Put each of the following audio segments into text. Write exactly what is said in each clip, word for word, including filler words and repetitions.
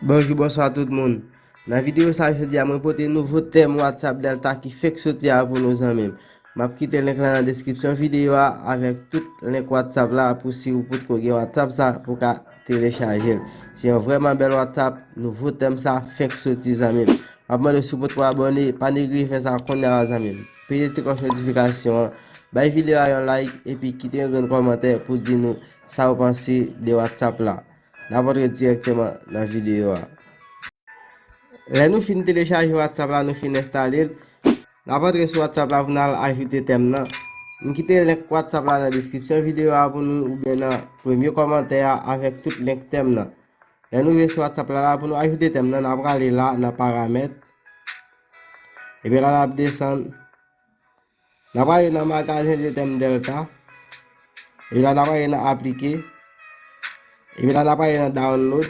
Bonjou, bonswa tout moun. Nan videyo sa jodi a, mwen pote nouvo tèm WhatsApp Delta ki fenk soti a pou nou, zanmi m. M ap kite link la nan deskripsyon videyo a avèk tout link WhatsApp la pou si ou potko gen WhatsApp sa pou ka telechaje l. Se yon vrèman bèl WhatsApp, nouvo tèm sa fenk soti, zanmi m. M ap mande w si w potko abòne, pa neglije fè sa kounye a la, zanmi m. Peze ti klòch notifikasyon an, bay videyo a yon like epi kite yon grenn kòmantè pou di nou sa ou panse de WhatsApp la. N ap antre dirèkteman nan videyo a. Lè nou fin telechaje WhatsApp la, nou fin enstale l, n ap antre sou WhatsApp la pou n al ajoute tèm nan. M kite link WhatsApp la nan deskripsyon videyo a pou nou oubyen nan premye kòmantè a avèk tout link tèm nan. Lè nou rive sou WhatsApp la, la pou nou ajoute tèm nan, n ap prale la nan paramèt. Epi la n ap desann. N ap prale nan magazen de tèm Delta. Epi la n ap prale nan aplike. Epi la n ap prale nan download.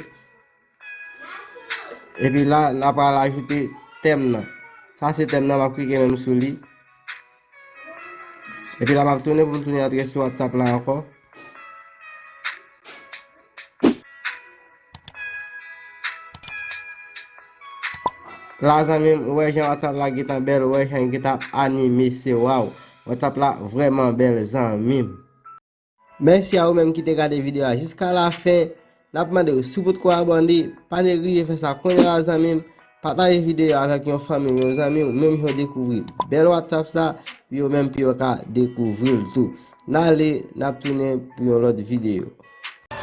Epi la n ap prale ajoute tèm nan. Sa se tèm nan, m ap klike menm sou li. Epi la m ap tounen pou m tounen antre sou WhatsApp la ankò. La zanmi m, ou wè jan WhatsApp la gentan bèl, ou wè jan l gentan anime, se waw. WhatsApp la vrèman bèl, zanmi m. Mèsi a ou menm ki te gade videyo a jiska lafen. N ap mande w, si w potko abòne, pa neglije fè sa kounye a la, zanmi m. Pataje videyo a avèk yon fanmi w, yon zanmi w, menm jan w dekouvri bèl WhatsApp sa, pou yo menm pou yo ka dekouvri l tou. N ale, n ap tounen pou yon lòt videyo.